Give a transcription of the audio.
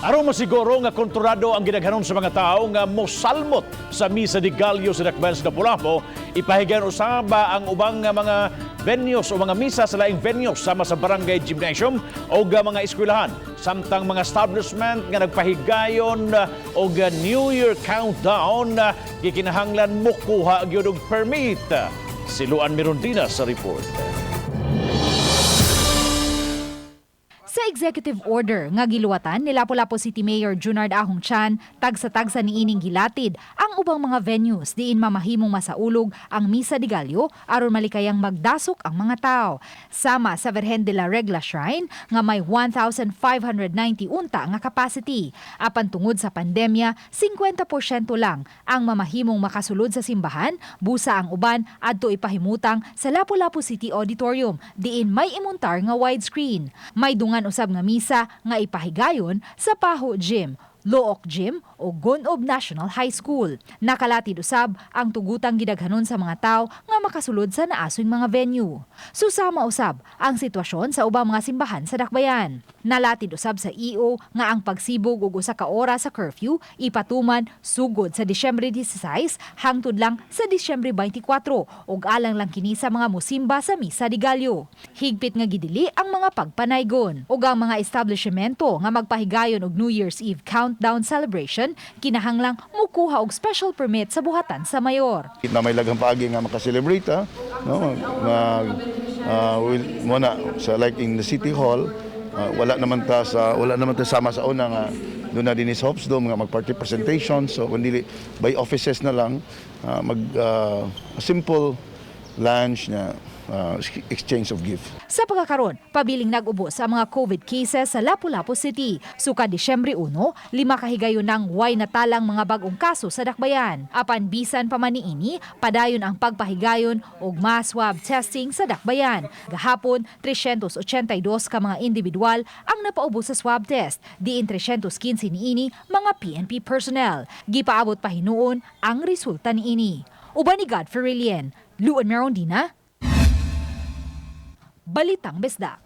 Aron masiguro nga kontrolado ang gidaghanon sa mga tao nga mosalmot sa Misa de Gallo sa Dakbayan sa Lapu-Lapu, ipahigayon usab ang ubang nga mga venues o mga misa sa laing venues sama sa barangay gymnasium o mga eskwelahan. Samtang mga establishment nga nagpahigayon og New Year countdown, gikinahanglan mokuha gyud og permit. Si Luan Mirondina sa report. Sa executive order nga giluwatan ni Lapu-Lapu City Mayor Junard Ahong Chan, tagsa-tagsa niining gilatid ang ubang mga venues diin mamahimong masaulog ang Misa de Gallo aron malikayang magdasok ang mga tao. Sama sa Virgen de la Regla Shrine nga may 1,590 unta nga capacity. Apan tungod sa pandemya, 50% lang ang mamahimong makasulod sa simbahan, busa ang uban adto ipahimutang sa Lapu-Lapu City Auditorium diin may imuntar nga widescreen. May dungan usab nga misa nga ipahigayon sa Paho Gym, Looc Gym o Gun-ob National High School. Nakalatid usab ang tugutang gidaghanon sa mga tao nga makasulod sa naasoy mga venue. Susama usab ang sitwasyon sa ubang mga simbahan sa Dakbayan. Nalatid usab sa EO nga ang pagsibog og usa ka oras sa curfew ipatuman sugod sa Disyembre 16 hangtod lang sa Disyembre 24 ug alang lang kini sa mga musimba sa Misa de Gallo. Higpit nga gidili ang mga pagpanaygon ug ang mga establishmento nga magpahigayon og New Year's Eve countdown celebration kinahanglang mukuha og special permit sa buhatan sa mayor. Na may lagang paagi nga makaselebrate, ha, no, mag will mo na sa like in the city hall, wala naman ta sama sa una nga doon na din is Hopes Dome nga mag-party presentation, so kundi by offices na lang, mag simple lunch na exchange of gift. Sa pagkakaron, pabiling nag-ubos ang mga COVID cases sa Lapu-Lapu City. Sukad Disyembre 1, 5 kahigayon ng way natalang mga bagong kaso sa Dakbayan. Apan bisan pa man niini, padayon ang pagpahigayon og mass swab testing sa Dakbayan. Gahapon, 382 ka mga individual ang napaubos sa swab test, diin 315 niini mga PNP personnel. Gipaabot pa hinuon ang resulta niini. Uban ni Godfrey Rilien, Luan Merondina, Balitang Bisdak.